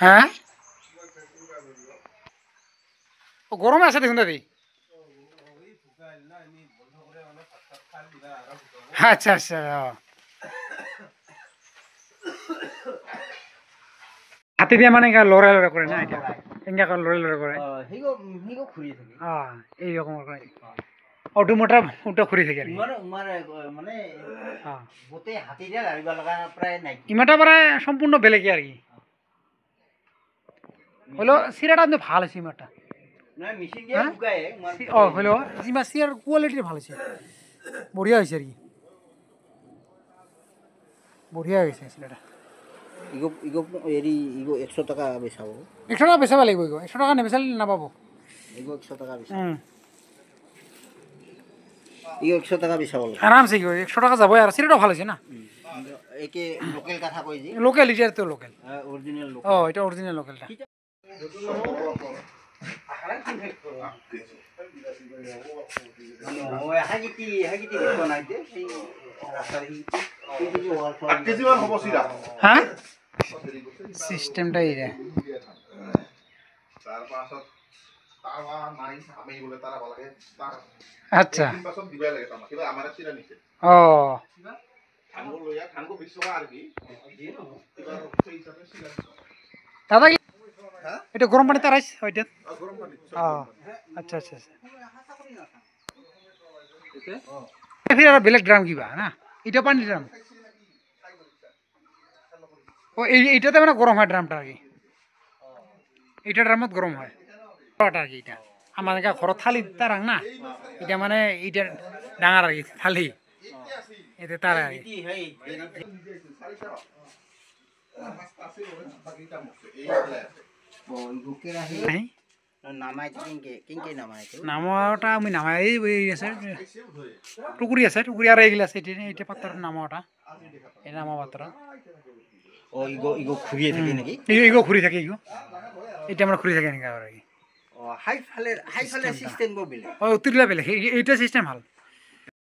হ্যাঁ ও গরমে আছে দেখুন দাদি। আচ্ছা আচ্ছা, হাতে দিয়ে মানে লড়াই লড়াই করে না, এটা এঙ্গা করে লড়াই লড়াই করে, এইরকম করে অটো মোটর ওটা ঘুরি থাকে আর কি। মানে গোটেই হাতি দিয়ে লাৰিব লগা প্ৰায় নাই, ইমানটা প্ৰায় সম্পূৰ্ণ বেলেগ আৰ কি। হলো চিৰাটা কিন্তু ভাল হৈছে ইমানটা, অঁ হলো যিমান চিৰাৰ কোৱালিটি ভাল হৈছে, বঢ়িয়া হৈছে আৰ কি, বঢ়িয়া হৈছে চিৰাটা। হেৰি ইগো 100 টকা বেচাব, 100 টকা বেচাব লাগিব, ইগো 100 টকা নেবেচালে নাপাব। ইগো 100 টকা বেচাব, ইগো 100 টকা বেচাব আৰামছে, ইগো 100 টকা যাবই। আৰু চিৰাটো ভাল হৈছে না, একে লোকেল কথা কয় যে, লোকেল, এতিয়াতো লোকেল অৰিজিনেল। অঁ এটা অৰিজিনেল লোকেলটা। হা সিস্টেমটা এইটা। আচ্ছা ও দাদা এটা গরম পানি তারাইছ ওইটা। আচ্ছা আচ্ছা আচ্ছা, ফির আর বেলেগ ড্রাম কিবা না, এটা পানি ড্রাম। ও এইটাতে মানে গরম হয় ড্রামটা আর কি, এইটা ড্রামত গরম হয় আর কি। এটা আমার ঘৰত থালি তাৰাং না, এটা মানে এইটা ডাঙৰ আৰ কি থালি, এতে তাৰা আৰ কি। নামাটা আমি নামাই এই আছে টুকুৰি আছে, টুকুৰি আৰু এইগিলা আছে, এইটা পাত্ৰৰ নামাটা, এই নামা পাত্ৰ। ও ইগো ইগো ঘূৰিয়ে থাকে নেকি? ইগো ঘূৰি থাকে, ইগো এটা আমাৰ ঘূৰি থাকে এনেকা আৰু কি। ও হাইফালে হাইফালে সিস্টেম বেলেগ, ও উত্তৰলা বেলেগ, এইটা সিস্টেম ভাল।